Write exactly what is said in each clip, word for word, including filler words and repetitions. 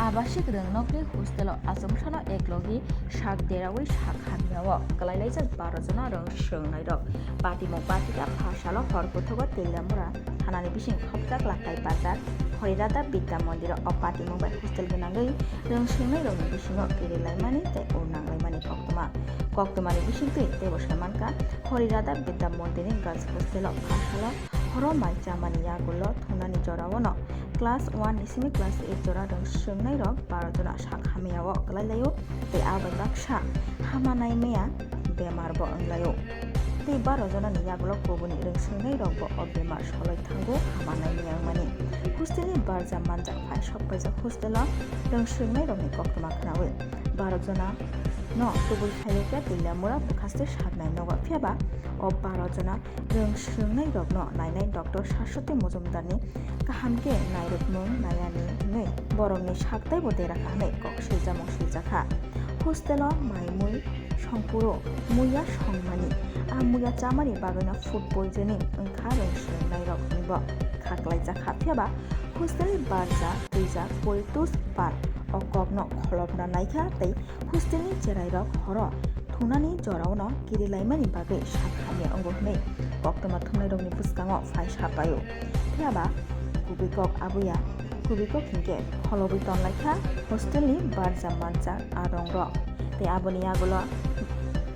Abasik rwngnokni hostelo achomsano eklogi sak deraui sak hamyao kwlailaijak baro jona rwng swngnairok. Patimung patika pha salo hor kuthugo Teliamura thanani bising khopjak Lakai Bazar, Horirada Bidya Mondiro o patimung bai hostel gwnangwi rwng swngnairokni bisingo kirilaimani tei ur nanglaimani koktwma. Koktwmani bisingtwi teibo sai mankha, Horirada Bidya Mondirni Girls Hostelo pha salo horo mai chamani yagulo thunani jorao no class one ni simi class eight jora rwng swngnairok baro jona sak hamyao kwlailaio tei abo baksa hama naimaya bemar bo wnglaio. Tei baro jonani yagulo kubuni rwng swngnairokbo o bemar soloi thango hama naimaya wngmani. Hostelni barja manjak phai sok paijak hostelo rwng swngnairokni koktwma khnaui baro jona no tubui phaiwi khe Teliamura bwkhaste saknai nogo. Phiyaba o baro jona rwng swrwngnairokno nainai Doctor Saraswati Mojumdarni kaham khe nairwkmung naiani hwnwi borokni sak teibo dera kha hwnwi kok swijamung swijakha. Hostelo mai mui songphuru muiya songmani, a muiya chamani bagwino food poisoning wngkha rwng swrwngnairok hwnwibo kha kwlaijakha. Phiyaba hostelni barja twijak Poritos Pal o kokno kholopna naikha tei hostelni cherairok horo thunani jorao no kirilaimani bagwi sak hamya wngo hwnwi koktwma thumnairokni bwskango phai sapaio. Phiyaba kubui kok abuya, kubui kok hinkhe kholobwi tonlaikha hostelni barja manjak a rongrok. Tei aboni yagulo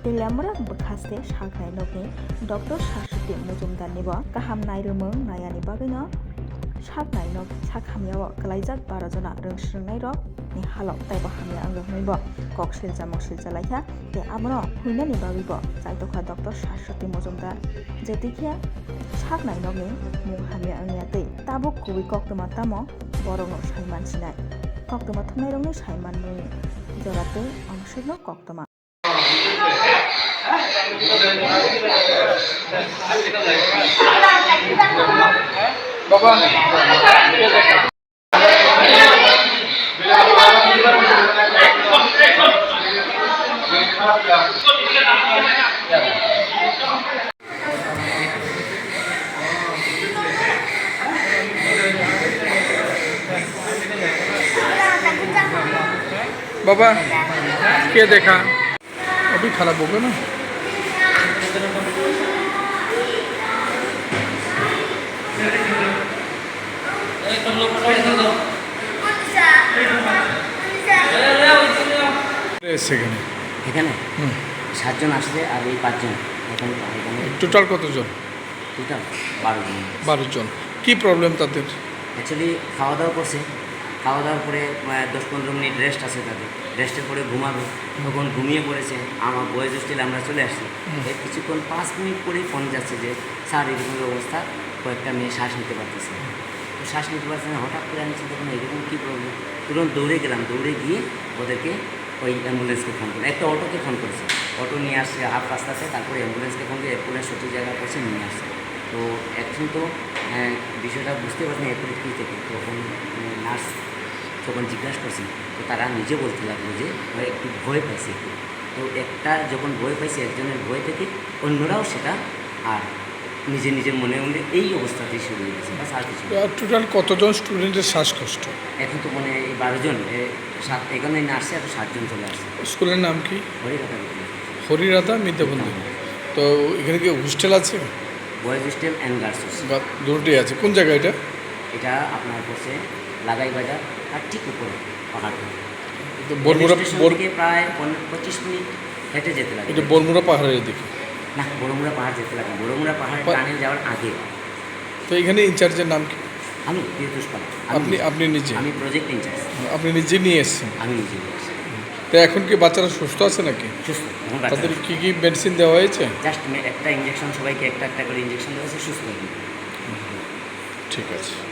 Teliamura bwkhaste saknai nokni Doctor Saraswati Mojumdarnibo kaham nairwmung naiani bagwino saknai nok sak hamyao kwlaijak baro jona rwng swrwngnairok ni halok teibo hamya wngwi hwnwibo kok silcha mok silcha laikha. Tei abono huinani bagwibo chaitokha Doctor Saraswati Mojumdar, je twi khe saknai nokni mung hamya wngya tei tabuk kubui koktwma tamo borokno sai mansinai. Koktwma thumnairokni sai manmungni jora tei ongswkno koktwma. बाबा, के देखा? अभी खराब हो गया ना। এসে এখানে। এখানে হুম। সাতজন আসছে আর এই পাঁচজন এখন এখানে। টোটাল কতজন? টোটাল বারো জন। বারো জন। কি প্রবলেম তাদের? অ্যাকচুয়ালি খাওয়া দাওয়া করছে, খাওয়া দাওয়ার পরে, আহ, দশ পনেরো মিনিট রেস্ট আছে তাদের, রেস্টের পরে ঘুমাবে, তখন ঘুমিয়ে পড়েছে। আমার বয়েজ হোস্টেলে আমরা চলে আসছি। হুম। এর কিছুক্ষণ পাঁচ মিনিট পরেই ফোন যাচ্ছে যে, "স্যার, এরকম অবস্থা, কয়েকটা মেয়ে শ্বাস নিতে পারতেছে না।" তো শ্বাস নিতে পারছে না, হঠাৎ করে আমি চিন্তা করলাম, "এরকম কী প্রবলেম?" তুরন্ত দৌড়ে গেলাম, দৌড়ে গিয়ে ওদেরকে ওই অ্যাম্বুলেন্সকে ফোন করে, একটা অটোকে ফোন করেছে। অটো নিয়ে আসছে হাফ রাস্তাতে, তারপরে অ্যাম্বুলেন্সকে ফোন করে অ্যাম্বুলেন্স সঠিক জায়গায় পৌঁছে নিয়ে আসছে। তো এখন তো, আহ, বিষয়টা বুঝতে পারছেন অ্যাকুরেট কী থেকে। তখন, মানে, নার্স যখন জিজ্ঞাসা করছেন, তো তারা নিজে বলতে লাগলো যে ওরা একটু ভয় পাইছে একটু। তো একটা যখন ভয় পাইছে একজনের ভয় থেকে অন্যরাও সেটা আর নিজে নিজে মনে মনে এই অবস্থাতেই শুরু হয়ে গেছে, বাস আর কিছু না। আর টোটাল কতজন স্টুডেন্টের শ্বাসকষ্ট? এখন তো মনে হয় এই বারো জন, এ, সাত, এখানে নার্সে এখন সাতজন চলে আসছে। স্কুলের নাম কি? হরিরাধা বিদ্যালয়। হরিরাধা বিদ্যামন্দির। তো এখানে কি হোস্টেল আছে? Boys hostel and girls hostel. বা দুটোই আছে। কোন জায়গা এটা? এটা আপনার পড়ছে লাগাই বাজার, তার ঠিক উপরে পাহাড়। তো বরমুড়া, রেল স্টেশন বর- থেকে প্রায় পন-, পঁচিশ মিনিট হেঁটে যেতে লাগে। এটা বরমুড়া পাহাড়ের এদিকে? না, বরমুড়া পাহাড় যেতে লাগে না। বরমুড়া পাহাড় পা- টানেল যাওয়ার আগে। তো এখানে ইনচার্জের নাম কি? আমি পীযুষ পাল। আমি আপনি, নিজে। আপনি নিজে? আমি প্রজেক্ট ইনচার্জ। আপনি নিজে নিয়ে এসেছেন? আমি নিজে নিয়ে এসেছি। তো এখন কি বাচ্চারা সুস্থ আছে নাকি? সুস্থ, এখন বাচ্চারা তাদের সুস্থ। কি কি মেডিসিন দেওয়া হয়েছে? জাস্ট মে-, একটা ইঞ্জেকশন, সবাইকে একটা একটা করে ইঞ্জেকশন দেওয়া হয়েছে, সুস্থ হয়ে যাবে। ঠিক আছে।